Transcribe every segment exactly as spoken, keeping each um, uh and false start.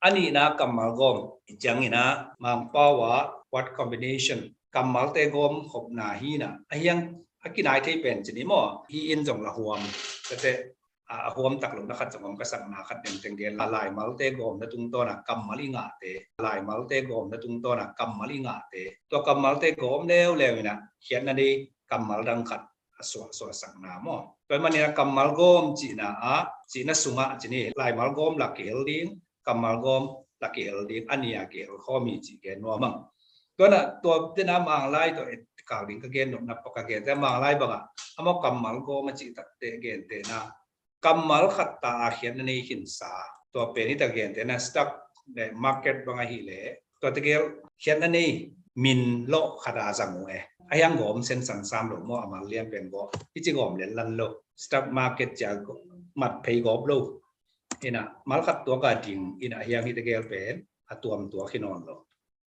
A nihna kammal gawm i ciangin ah Mangpau ah word combination, kammalte gawm khopna hi in ah, a hiang a kinai thei pen ci ni maw, hi in zong la huam ka teh. A huam tak lohna khat zong om ka sakna khat tengteng gen la, laimalte gawmna tungtawn a kammal i ngahte, laimalte gawmna tungtawn a kammal i ngahte, tua kammalte gawm leuleu in ah khiatna nei kammal dang khat a suah, suahsakna maw. Tua ahih manin a kammal gawm cihna ah, cihna sungah ci ni, laimal gawm la kihel ding, kammal gawm la kihel ding, a nih a kihel khawm hi cih gen nuam ing. Tua in ah tua tena Manglai tawh et kal ding ka gen nopna pawh ka gen teh, Manglai bangah amau kammal gawm a cih takteh gentehna kammal khat ta a khiatna nei khinsa, tua pen hi ta gentehna stock le market bang ahih leh, tua tegel khiatna nei min lawh khat a zang uh e. A hiang gawm sensan sam lo maw, a mal lian pen gawm, hi ci gawm lenlan lo. Stock market cia mat phei gawp lo. In ah mal khat tuak a ding in ah a hiang hi tegel pen a tuam tuak hi nawn lo.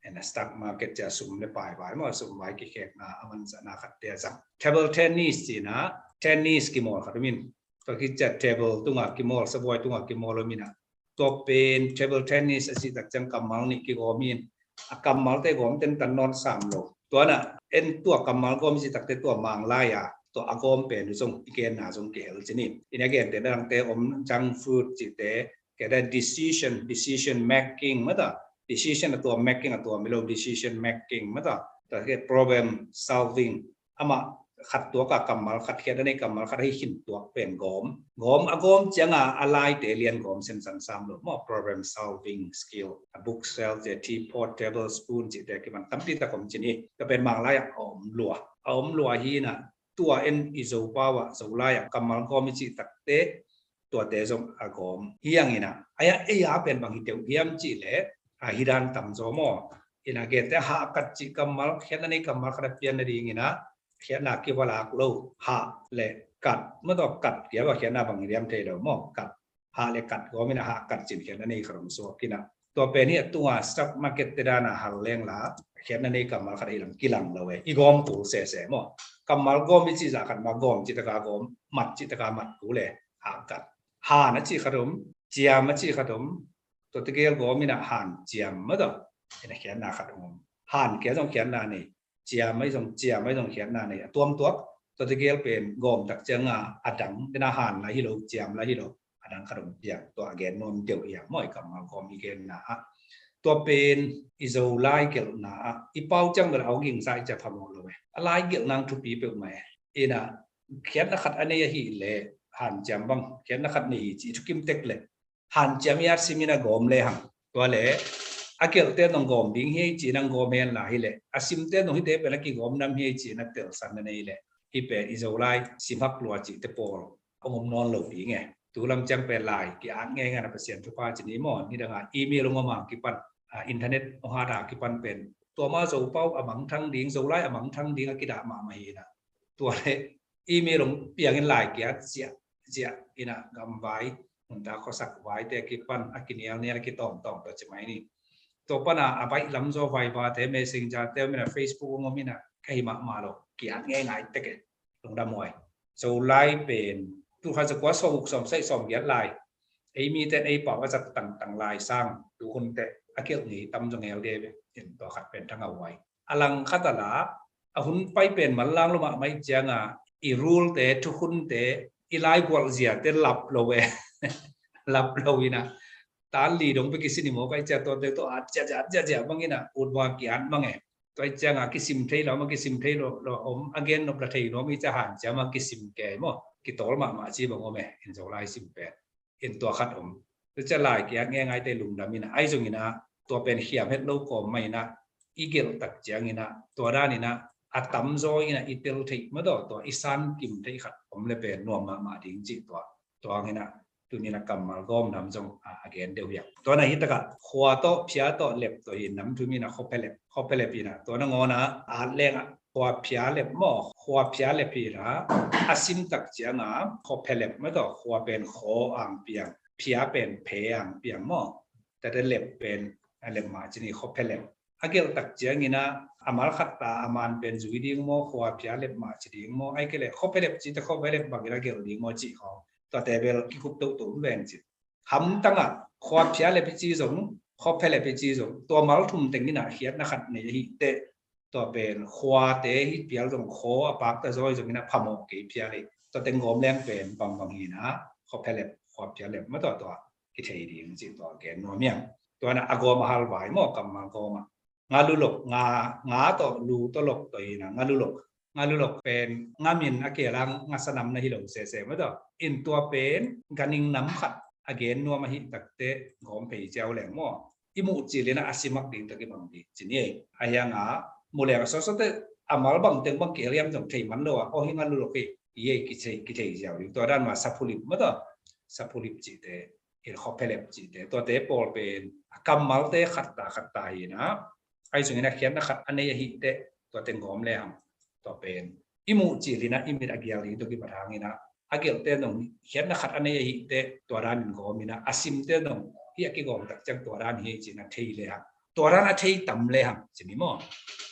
In ah stock market cia sum le pai vai maw, sum vai kikhekna a manzahna khatte a zang. Table tennis cihna, tennis kimawl khat om in, tua khit ciah table tungah kimawl, sabuai tungah kimawl om in ah, tua pen table tennis a cih tak ciang kammal nih kigawm in, a kammalte gawm tentan nawn sam lo. Tua in ah en tua kammal gawm i cih takteh tua Manglai a tua a gawm pen uh zong i genna zong kihel ci ni. In a gentehna dangte om, junk food cihte, kei ta decision, decision making mah ta, decision a tua, making a tua mi lo, decision making mah ta, tua kei problem solving. Amah khat tuak a kammal khat, khiatna nei kammal khat ahi khin tuak pen gawm. Gawm, a gawm ciang a a laite lian gawm sensan sam lo maw, problem solving skill. A bookshelf, teapot, tablespoon cihte kiman tampi tak om ci ni. Tua pen Manglai ah a om lua, a om lua hi in ah, tua en i Zopau ah, Zolai ah kammal gawm i cih takteh tuate zong a gawm hi hang in ah, a hiang ei a pen bang hi teuh hiam cih leh, a hi dan tam zaw maw. In ah genteh hahkat cih kammal, khiatna nei kammal khat a pian nading in ah khiatna kivalak lo. Hah le kat mah tawh, kat kia bang khiatna bang hi diam thei lo maw. Kat, hah le kat gawm in ah hahkat cih khiatna nei khat om suak in ah, tua pen hi a tunga stock market te dan a hal leng la, khiatna nei kammal khat ahi lam kilang lo e. I gawm kul sese maw. Kammal gawm i cih zah khat mah, gawm cih tak a gawm, mat cih tak a mat kul e. Hahkat. Han a cih khat om, ciam a cih khat om, tua tegel gawm in ah hanciam mah tawh, in ah khiatna khat om. Han kia zong khiatna nei, ciam ahi zong, ciam ahi zong khiatna nei. A tuam tuak, tua tegel pen gawm tak ciang a a dang, tena han la hi lo, ciam la hi lo, a dang khat om piang, tua a gen nuam deuh hiam maw, i kammal gawm i genna ah. Tua pen i Zolai gelhna ah, i pau ciang bel a hong gingsa i cia phamawh lo e. A lai gelh nang thupi peuhmah e. In ah khiatna khat a nei ahih leh, hanciam bang khiatna khat nei hi cih thukim tek leh, hanciam i at sim in a gawm le hang. Tua le a gelhte nong gawm ding hi ei ci in a gawm hen la hi leh, a simte nong hite pen a kigawm nam hi ei ci in a telsan na nei leh, hi pen i Zolai simhak lua cihte pawl hong om nawn lo ding e. Tu lam ciang pen lai ki-at ngeingai na Pasian thupha ci ni maw. Nidang a email hong om a kipan, a, internet hong hat a kipan pen, tua mah Zopau a mangthang ding, Zolai a mangthang ding a kidah mahmah hi in ah. Tua le email hong piang in lai ki-at ziahziah in ah, gamvai, nuntak khuasak vaite a kipan a kinialnial a kitawmtawm tua ci mai ni. Tua pan a a baih lam zaw Viber te, Messenger te om in ah, Facebook hong om in ah, ka hi mahmah lo, ki-at ngeingai tek e. Lungdam huai. Zolai pen tu kha za kua sawm guk, sawm sagih, sawm giat lai, ei mite in ei pau a zat tangtang lai sang, tu hun teh a gelh ngei tam zong hel de ve. In tua khat pen thang a huai. A lang khat a la, a hun pai pen manlang lo mahmah i ciang a, i rule te, thukhunte, i laigualh ziate lap lo e. Lap lo in ah, tan li dong bek kisin hi maw, ka i ciang tuate tawh at ziahziah, at ziahziah bang in ah, ut bang a ki-at mang e. Tua i ciang a kisim thei lo, ma kisim thei lo, lo om, a gen nop la thei lo om i ciang hanciam a kisim kei maw, kitawl mahmah ci bang om e, in Zolai sim pen. In tua khat om. Tua ciang lai ki-at ngeingaite lungdam in ah, ahi zong in ah, tua pen khiam het lo kawm mah in ah, i gelh tak ciang in ah, tua dan in ah, a tamzaw in ah i tel theih mah tawh, tua i sankim theih khat om le pen nuam mahmah ding cih tua. Tua hang in ah, tuni in ah kammal gawm nam zong a, a gen deuh hiam. Tua in ah hi tak ah khua tawh, phia tawh, lep tawh hi nam thum in ah, khuaphialep, khuaphialep in ah, tua nangawn ah at leng ah khuaphialep maw, khuaphialep hi in ah, a sim tak ciang a khuaphialep mah tawh, khua pen khaw ang piang, phia pen phe ang piang maw. Tate lep pen a lep mah ci ni, khuaphialep. A gelh tak ciang in ah, a mal khat ta a man pen zui ding maw, khuaphialep mah ci ding maw, ahih kei leh khuaphialep ci teh khuaphialep bang in a gelh ding maw cih khawng, tuate bel kikup tohtoh veng ci. Hamtang ah khuaphialep hi ci zong, Khua phelep i ci zong tua mal thum teng in a khiatna khat nei ahi teh, tua pen khuate hi pial zong khaw a pakta zaw hi zong in a phamawh kei pial hi. Tua teng gawm leng pen bangbang hi na, khua phelep, khua pial lep ma tua tua kithei ding ci tua gen nuam hiang. Tua na a gawm a hal vai maw, kammal gawm a. Nga lu lok, nga, nga tawh lu tawh lok tawh hi na, nga lu lok. Nga lu lok pen nga min a kei lang nga sanam na hi lo sese ma tawh. In tua pen ganing nam khat a gen nuam ahi takte gawm phei ciau leng maw, i muh cilin a simak ding tawh kibang ding ci ni. A hiang a mu leng a sawsawte a mal bang teng bang kihel hiam zong thei man lo a, aw hi nga lu lok hi, i ei kithei, kithei ziau ding. Tua dan ma saphulip ma tawh, saphulip cihte, in khua phelep cihte, tuate pawl pen a kammalte khatta khatta hi na, ahi zongin a khiatna khat a nei ahi teh, tua teng gawm le hang. Tua pen i muh cilin a i mit a gial ding tawh kipat hangin a, a gelhte nong khiatna khat a nei ahi teh tua dan in gawm in a, a simte nong hi a kigawm tak ciang tua dan hi ci na thei le hang. Tua dan a thei tam le hang ci ni maw.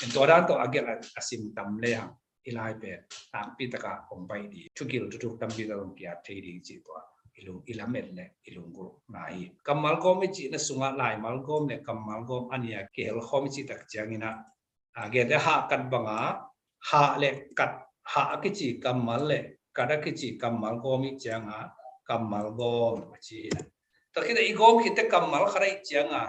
In tua dan tawh a gelh a, a sim tam le hang, i lai pen takpi taka hong pai ding. Thugil thuthuk tampi tak hong kiat thei ding ci tua i lung, i lamet le i lunggulhna hi. Kammal gawm i cihna sungah laimal gawm le kammal gawm a nih a kihel khawm i cih tak ciangin a, a, gente hah kat banga, hah le kat, hah a kici kammal le kat a kici kammal gawm i cianga kammal gawm a ci hi na. Tua khit a i gawm khit teh kammal khat a i cianga,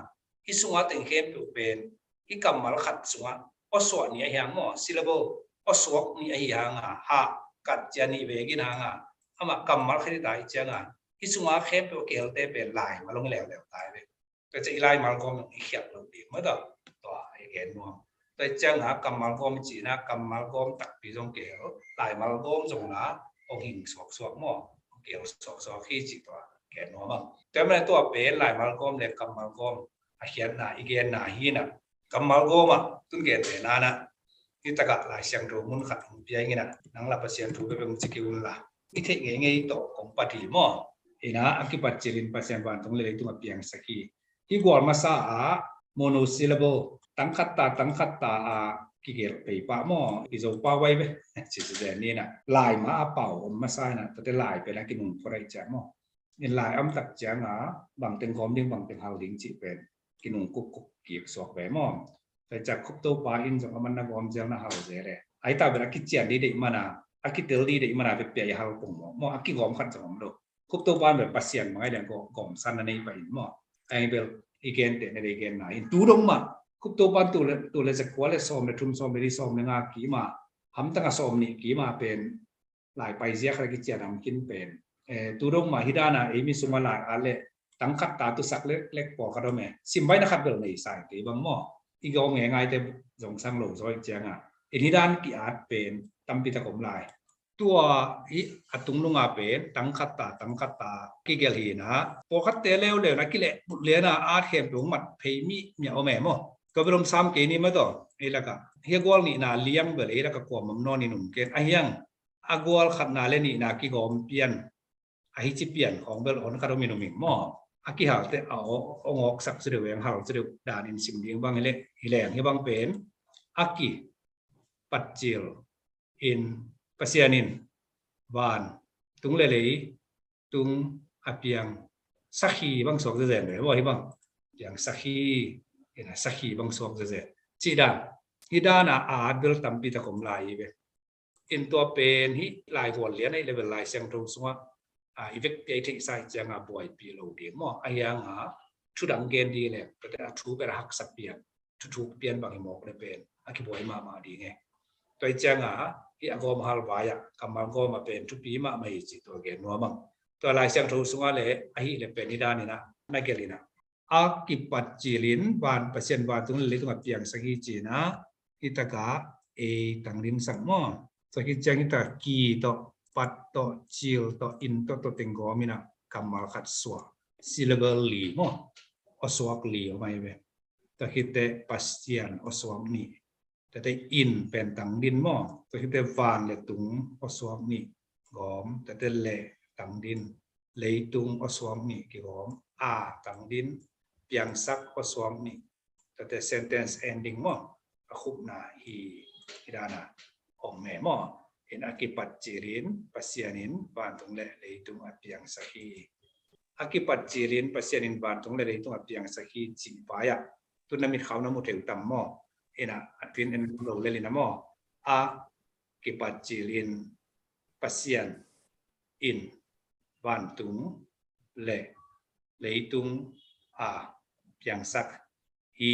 i sunga teng khempeuh pen i kammal khat sungah aw suak nih ahi hang maw, syllable aw suak nih ahi hanga, hah kat cia nih vegin hanga, amah kammal khat i ta i cianga, i sunga khempeuh a kihelte pen laimal hong leuleu ta i ve. Tua cia i laimal gawm i khiat lo ding ma tawh, tua i gen nuam. Tua i cianga kammal gawm i cihna kammal gawm takpi zong kihel, laimal gawm zong la hong hing suaksuak maw, hong kihel suaksuak hi ci tua gen nuam ang. Tua mah tua pen laimal gawm le kammal gawm a khiatna i genna hi na. Kammal gawm ah tun gente nana, i takah Lai Siangtho mun khat hong pia ing ina, nang la Pasian thu bebek hong ci kei un la, i theih ngeingei tawh kong pat hi maw. Ina a kipat cilin Pasian vantung le leitung a piangsak hi. Hi gual masa ah monosyllable, tangkhat ta tangkhat ta a kigelh pei pah maw, i Zopa vai ve. Ci ci zen ni na, lai ma a pau om masa ina, tate lai pen a kinung phurai cia maw. In lai om tak cianga bangteng gawm ding, bangteng hal ding cih pen kinung kukkuk kik suak ve maw. Tua ciang Khup Topa in zong a man na gawm zel na hal zel e. Ai ta bel a kician dih deih mana, a kitel dih deih mana bek pia i hal pong maw. Maw a kigawm khat zong om lo. Khup Topa in bel Pasian mangai leng gawm san na nei pah in maw. Ai bel i gen te na dei gen na in tu dong mah. Khup Topa in tu le, tu le za kua le sawm le thum, sawm le li, sawm le nga kima, hamtang a sawm nih kima pen lai paizia khat a kician a om khin pen. Eh, tu dong mah hi dana ei mi sunga lai a le tangkhat ta tusak lek lek pawlkhat om e. Sim baina khat bel nei sai kei bang maw. I gawm nge ngaite zong sang lo zaw i cianga. In hi dan ki-at pen tampi tak om lai. Tua hi a tungnunga pen tangkhat ta tangkhat ta kigelh hi na. Pawlkhatte leuleu na kileh but liana at khempeuh hong mat phei mi mia om e maw. Tua bel om sam kei ni ma tawh. Ei laka hi a gual nihna liang bel ei laka kuamam nawn in um ken. A hiang a gual khatna le nihna kigawm pian, a hici pian khawng bel hon khat om in um ing maw. A kihalte a aw, aw ngawksak cu deuh eng hal cu deuh dan in sim ding bang hi leh, hi leng hi bang pen a kipatcil in Pasian in van tung le lei tung a piang sakhi bang suak zezen ve maw hi bang. Piang sakhi, in a sakhi bang suak zezen. Cih dan, hi dana a at bel tampi tak om lai hi ve. In tua pen hi lai gual lian ahi level Lai Siangtho sungah, a, i vekpi a i theihsa i cianga buaipih lo ding maw. A hianga thudang gen dih le, tua te a thu ber a haksa pian, thuthuk pian bang hi mawk le pen a kibuai mahmah ding e. Tua i cianga hi a gawm hal vai-ah kammal gawm a pen thupi mahmah hi cih tua gen nuam ang. Tua Lai Siangtho sungah le ahi le pen hi daninah na gelhinah a kipatcilin van Pasian vantung le leitung a piangsak hi cinah, hi takah ei tangdinsak maw? Tua hi ciang hi takah ki tawh, pat tawh, cil tawh, in tawh, tawh teng gawm inah kammal khat suak, syllable li maw? Awsuak li om ahi ve. Tua hi teh Pasian awsuak nih. Tate in pen tangdin maw? Tua hi teh van le tung awsuak nih gawm. Tate le tangdin, leitung awsuak nih kigawm. A tangdin, piangsak awsuak nih. Tate sentence ending maw? A khupna hi, hi dana om e maw? In a kipatcilin Pasian in vantung le leitung a piangsak hi. A kipat cilin Pasian in vantung le leitung a piangsak hi cih vai-ah tu na mitkhau na mu thei uh tam maw? Ina a twin en lo lel ina maw? A kipat cilin Pasian in vantung le leitung a piangsak hi.